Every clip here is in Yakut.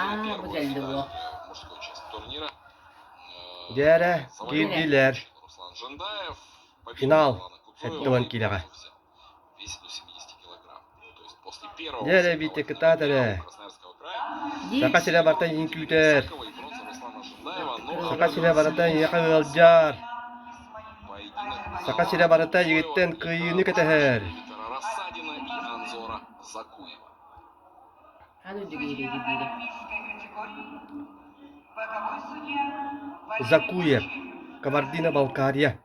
Аа, бу кэллэ буо. Дьэ эрэ, киирдилэр. Финал 70 киилэҕэ. Дьэ эрэ Витя кытаат эрэ. Саха сирэ барыта иһин күүтэр. Саха сирэ барыта эйиэхэ ыалдьар. Саха сирэ барыта эйигиттэн кыайыыны кэтэһэр. Закуев, Кабардино-Балкария.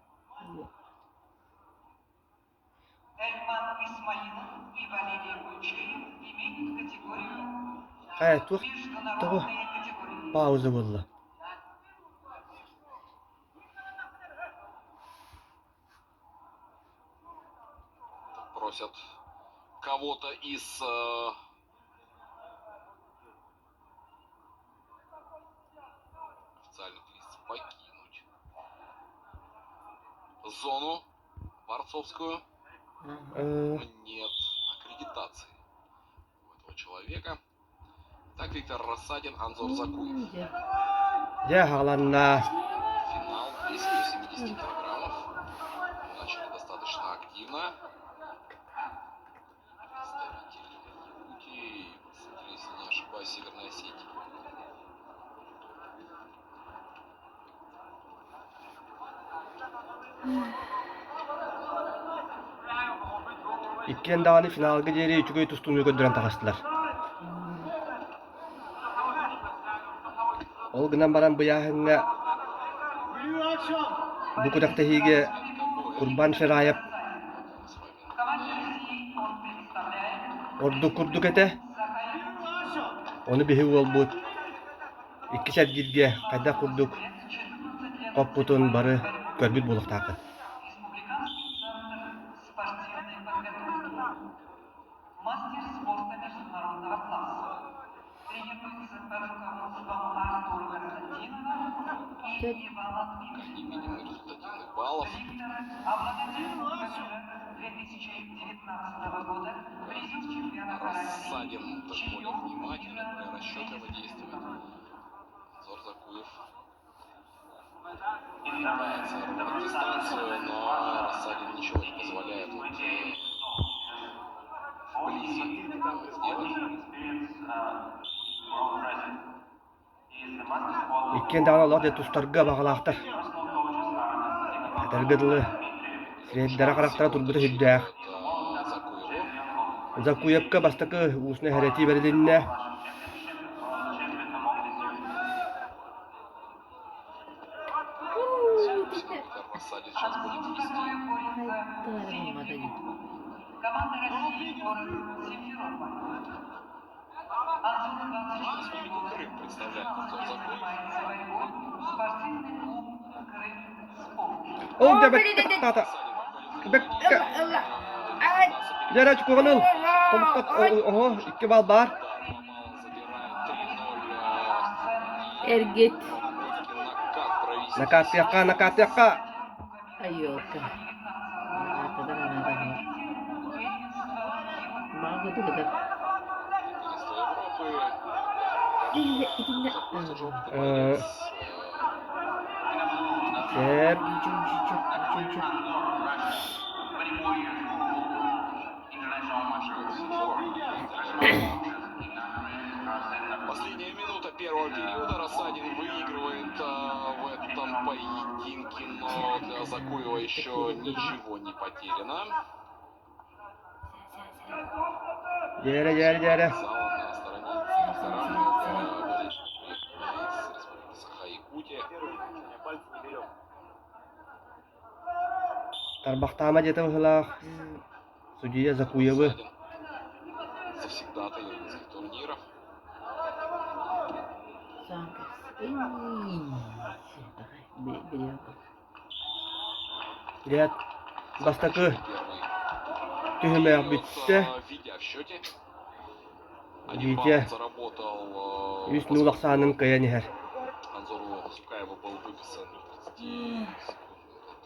Хайа, туох тоҕо пауза буолла? Просят кого-то из официальных лиц покинуть зону борцовскую. Нет аккредитации у этого человека. Так, Виктор Рассадин, Анзор Закуев. Дьэ, хааланна. Финал 270 килограммов. Начали достаточно активно. Представитель Якутии, представитель, если не ошибаюсь, Северной Осетии. Иккиэн даҕаны финалга диэри үчүгэй тустууну көрдөрөн таҕыстылар. Ол гынан баран быйааһыҥҥа бу күрэхтэһиигэ Курбан Шираев ордук курдук этэ. Ону биһи уолбут иккис эргииргэ хайдах курдук хоппутун бары көрбүт буолуохтааххыт. Минимум результативных баллов. Рассадин так более внимательно, более расчетливо действует. Зор Закуев пытается рвать дистанцию, но Рассадин ничего не позволяет вот, вблизи этого сделать. Иккиэн даҕаны олох дьэ тустарга баҕалаахтар. Этэргэ дылы, сирэйдэрэ-харахтара турбута сүрдээх. Закуевка бастакы уусна иһэрэтии бэрилиннэ. Ол да бэккэ бэккэ Дьэ чукугун ыл. Тобукка оһо икки бал баар. Эргит. Накатыахха, накатыахха. Айылка. Маҕа Сеп. Последняя минута первого периода. Рассадин выигрывает в этом поединке, но для Закуева еще ничего не потеряно. Дьээрэ, дьээрэ, дьээрэ. Зала на стороне Виктора из Республики Саха-Якутия. Тарбахтаама диэтэ быһыылаах судьуйа Закуевы. Завсегдата иринских турниров. Дьэ, бастакы түһүмэх бүттэ. Витя үс нуул ахсаанын кыайан иһэр. Анзору Сукаеву был выписан 30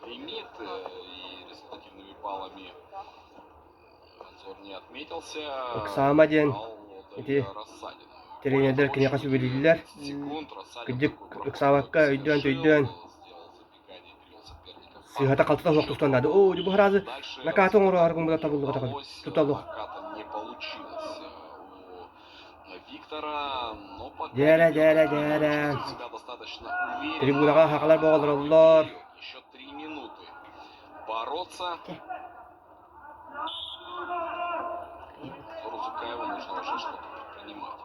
лимит и результативными баллами Анзор не отметился. Ыксаама диэн ити Рассадину. Тренердэр киниэхэ сүбэлииллэр. Кырдьык, ыксаабакка өйдөөн-төйдөөн сыыһата-халтыта суох тустан наада. Оо, бу сразу накаты оҥороору гыммыта табыллыбатах туталлых. Дьээрэ, дьээрэ, дьээрэ. Трибунаҕа хахалар боҕолороллор. Бороться. Рузукаеву нужно уже что-то предпринимать.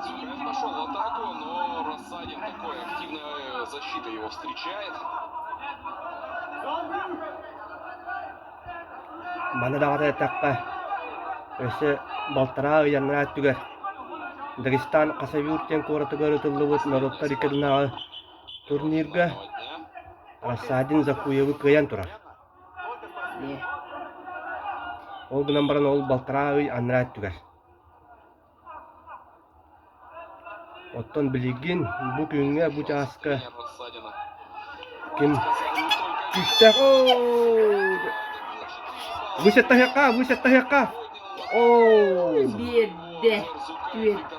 Зубрев пошел в атаку, но Рассадин такой активной защитой его встречает. Манна даҕата эттэххэ, өссө балтараа ый анараа өттүгэр Дагестан Хасавюрт диэн куоратыгар ыытыллыбыт норуоттар икки турнирга Рассадин Закуевы кыайан турар. Ол гынан баран ол балтараа ый анараа өттүгэр. Оттон билигин бу күҥҥэ, бу чааска ким күүстээх Высеттаһыахха, высеттаһыахха! Оо! Биэрдэ. Түөрт.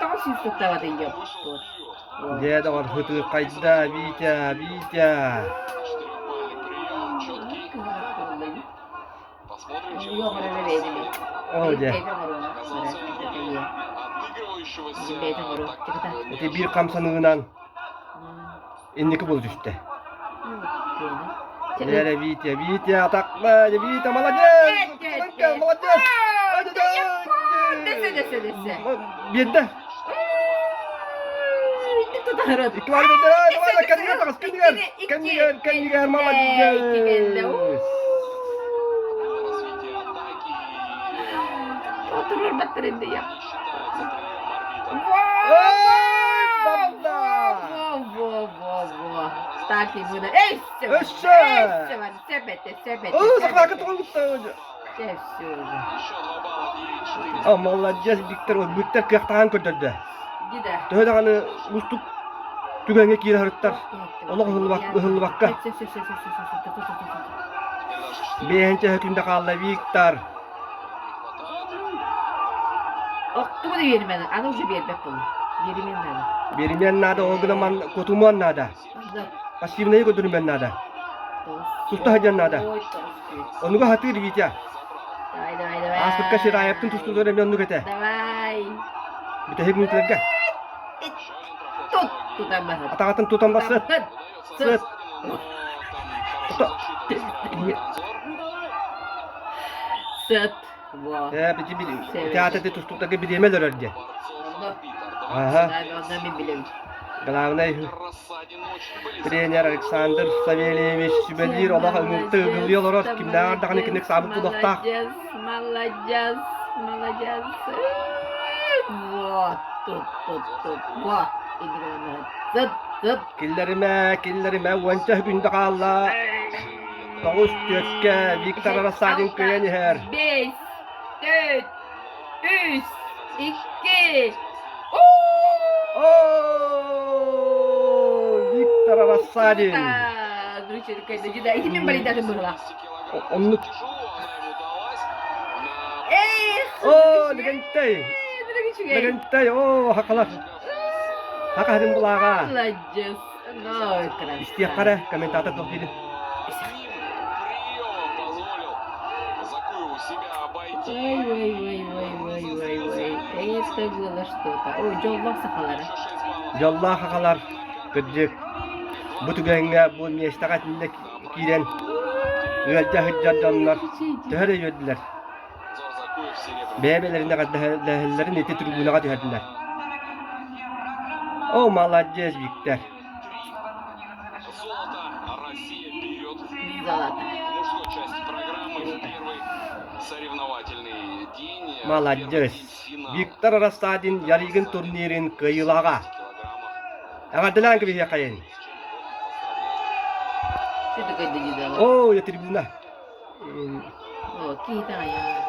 Тоҕо сүүс туттабатын дьоппут. Дьэ, доҕор, һытыырхайда, Витя, Витя! Оо, дьэ. Ити биир хамсаныынан инники буола түстэ. Дьэ, Витя, Витя, атакла, Витя, молодец! Молодец! Биэрдэ. Кэннигэр, кэннигэр, кэннигэр, молодец! Так и буду. Эй, Өссө! Оо, сахалака тоҕо О, молодец, Виктор, Виктор кыахтаан көрдөрдө. Төһө даҕаны уустук түгэҥҥэ киирэ сырыттар, олох ыһыллыбакка. Биэһинчэ күндэ хаалла Виктор. Охтугу да биэримэн, аны уже биэрбэт буолла. Биэримиэн наада. Биэримиэн наада, ол гынан ман кутумуон наада. Пассивнайы көрдөрүмэн наада. Туста сылдьан наада. Онуга сатыыр Витя. Давай, давай, давай. Ааспыкка Сираевтын тустуулар эмиэ оннук этэ. Давай. Бүтэһик мүнүүтэлэргэ. Тут тутан басат. Атаҕатын тутан бассыт. Сыт. Сыт. Во. Э, бити театрды тустууктарга бириэмэ өлөрөр диэн. Ага. Онно мин билэбин. Главный тренер Александр Савельевич сүбэлиир олох ыҥырты ыгыллыы олорор кимнээҕэр даҕаны киник саабыт булуохтаах. Молодец, молодец, молодец. Вот, тут, тут, тут, вот. Тут, тут. Киллэримэ, киллэримэ, уонча күндэ хаалла. Тоҕус түөккэ Виктор Рассадин кыайан иһэр. Бэс, төрт, үс, икки, Виктор Рассадин. Ити мин балидатын быһылаах. Оннук. Оо, Лэгэнтэй. Лэгэнтэй, оо, хакалар. Хакаһырын булааҕа. Молодец. Истиэххэ эрэ, комментатор туох диирин. Ой, ой, ой, ой, ой, ой, ой, это было что-то. Ой, дьоллоох сахалара. Дьоллоох сахалар, кырдьык, бу түгэҥҥэ, бу миэстэҕэ итиннэ киирэн ыалдьа сылдьар дьоннор төһө эрэ үөрдүлэр. Бэйэ-бэйэлэрин эҕэрдэлэһэллэрин ити трибунаҕа түһэрдилэр. О, молодец, Виктор. Золото Россия берет Золото. мужской части программы в первый соревновательный день. Молодец. Виктор Рассадин Яригин турнирин кыайыылааҕа. Эҕэрдэлээн кэбиһиэххэйин. Что такое дедала? О, я трибуна. Оо, киһи даҕайа.